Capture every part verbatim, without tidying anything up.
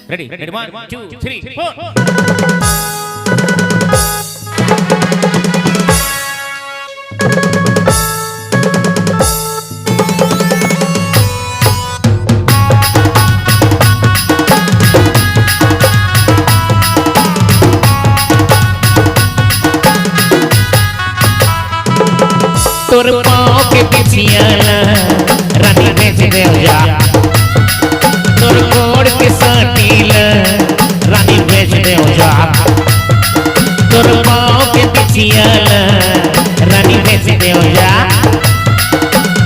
Ready, ready, one, two, three, four. तोर पाँव के बिछिया ला रानी बेच देव जा, तोर गोड़ के साटी ला रानी बेच देव जा, तोर पाँव के बिछिया ला रानी बेच देव जा,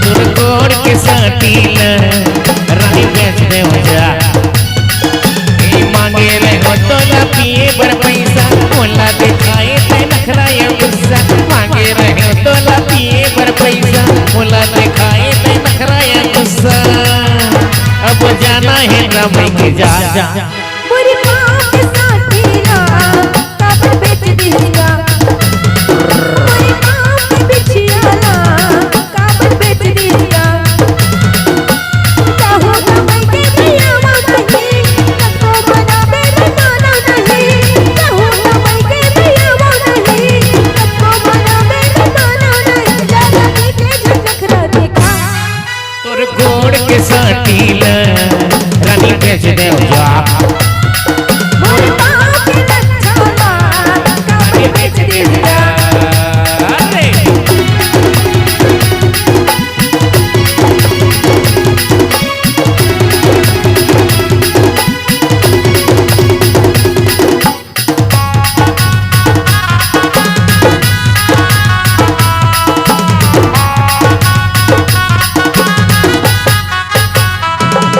तोर गोड़ के साटी ला रानी बेच देव जा। ए मांगे रहे हो तोला पिए बर पैसा, मोला दिखाए ते नखरा या गुस्सा। मांगे रहे हो तोला पिए बर पैसा, मोला दिखाए ते नखरा या गुस्सा। अब जाना हे ना मैं के जा, जा। मोरे पाँव के साटी ला काबर बेच दिहेगा? मोरे पाँव के बिछिया ला काबर बेच दिहेगा? कहूँ त मैं के भैया वो नहीं, कतको मनाबे रे मानो नहीं। कहूँ त मैं के भैया वो नहीं, कतको मनाबे रे मानो नहीं। जरा नीचे झटक रहा देखा। तोर गोड़ के साटी ला रानी बेच देव जा। मोर पाँव के लच्छा ला काबर बेच दिहेगा? अरे।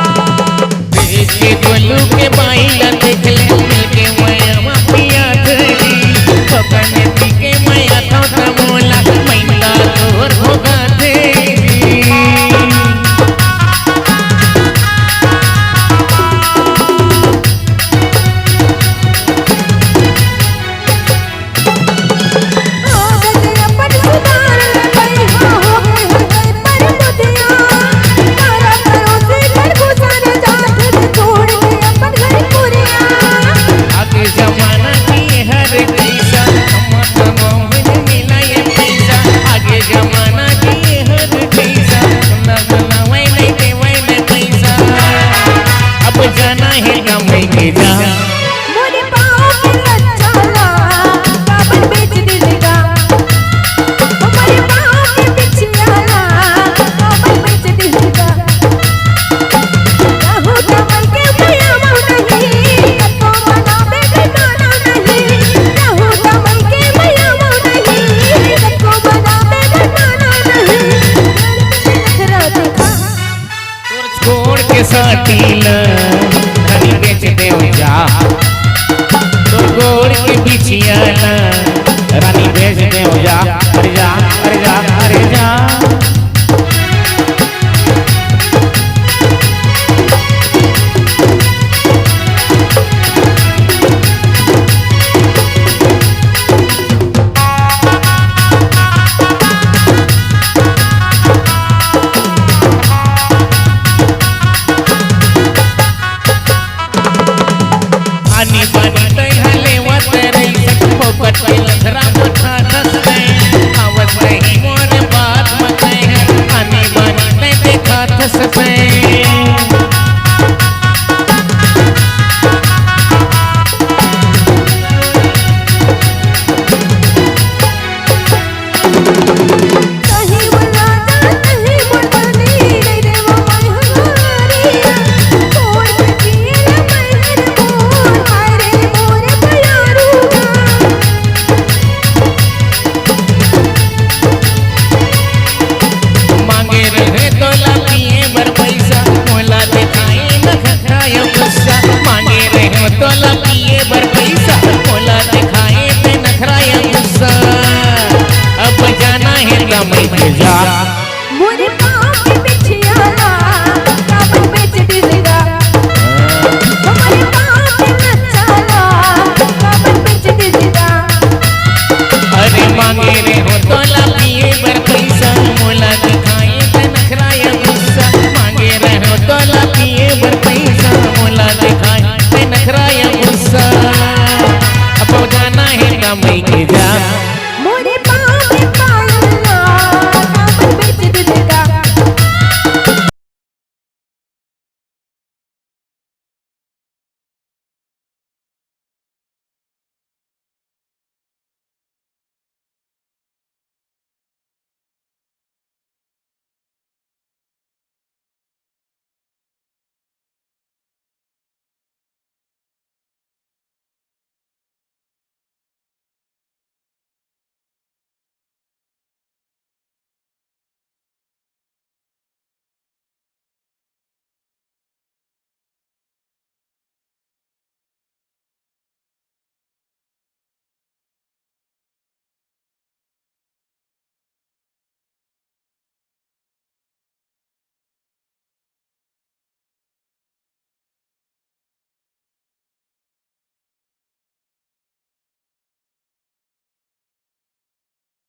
बेच के गोलू के बाई ला देख ले, मिल के मया मा पिया दे जी। पकड़ में पी के मया था त मोला, मैना तोर होगा दे जी। आगे जमाना के हर पैसा, हम तो मोहन मिला ये पैसा। आगे जमाना के हर पैसा, ना बनावे नहीं देवे नहीं पैसा। अब जाना हे कमाई के जा। मोरे पाँव के लच्छा ला काबर बेच दिहेगा? मोरे पाँव के बिछिया ला काबर बेच दिहेगा? कहूँ त मैं के भैया वो नहीं, कतको मनाबे रे मानो नहीं। कहूँ त मैं के भैया वो नहीं, कतको मनाबे रे मानो नहीं। नखरा देखा। तोर गोड़ के साटी ला रानी बेच देव जा, तोर गोड़ के बिछिया ला